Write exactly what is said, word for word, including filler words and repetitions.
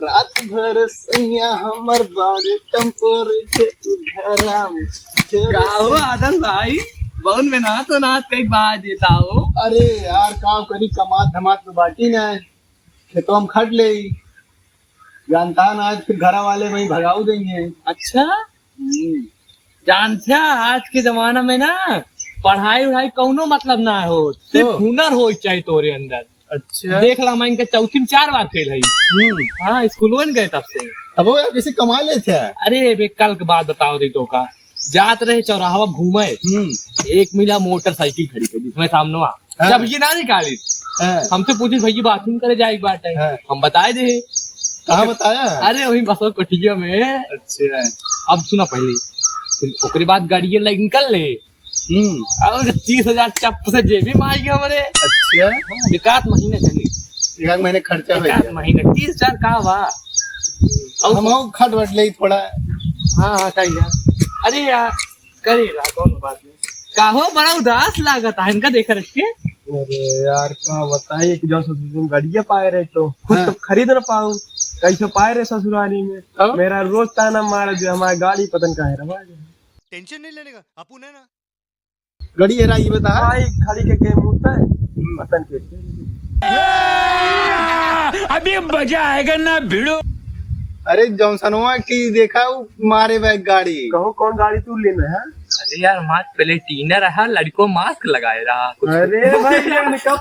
रात भर सैया हमर बारे temperature घरा में। का हो आदर्श भाई, बहुत मेहनत तो नाच कई बाज देता हो। अरे यार, काम करी, कमात धमात तो बाटी ना है, खेतों में खट ले, जानता ना, आज फिर घरा वाले वहीं भगाऊ देंगे। अच्छा, हम्म। जानते हैं, आज के जमाना में ना पढ़ाई उढ़ाई कौनो मतलब ना हो, सिर्फ तो हुनर हो चाहिए तोरे अंदर। अच्छा। देख ला, मैं इनका चौथी में चार बार फेल है। हम्म। हाँ, स्कूल में गए तब से। तब वो यार कैसे कमा लेते हैं? अरे बे, कल के बात बताओ दी तो का, जात रहे चौराहा घूमे, हम्म। एक मिला मोटरसाइकिल खड़ी कर दी, मैं सामने वहाँ। हाँ। जब ये ना निकाली, हाँ। हमसे पूछी, "भैया, बाथरूम करे जाए एक बार टाइम।" हाँ। हम बताए दे। कहाँ बताया? अरे, वही बसवा कोठिया में। अच्छा। अब सुना पहले, फिर ओकरे बाद गाड़िया लाइक निकल ले। हम्म। और तीस हजार चप्प से जेबी में आई गया हमारे। अच्छा। एकाध महीने चली। एकाध महीने खर्चा हो एकाध गया। महीने, तीस हजार का बा? और हम खट वट ले थोड़ा। हाँ, हाँ, सही है। अरे यार, करेगा, कौन बात नहीं। काहो बड़ा उदास लागत है इनका देख रख के? अरे यार, का बताई कि जब ससुर तुम गाड़िया पाए रहे तो खुद हाँ। तो खरीद ना पाऊँ, कैसे पाए रहे ससुरारी में? हाँ। मेरा रोज ताना मार दे, हमारी गाड़ी पतन का है रवा। टेंशन नहीं लेने का, अपू है ना। गाड़ी है ना, ये बता। भाई, गाड़ी के, के मुड़ता है? हम्म। पतन के। अभी मजा आएगा ना भिड़ो। अरे जॉनसनवा की देखा, वो मारे बैग गाड़ी। कहो कौन गाड़ी तू लेना है? अरे यार, मास्क पहले टीनर रहा, लड़को मास्क लगाए रहा। अरे भाई, हमने कब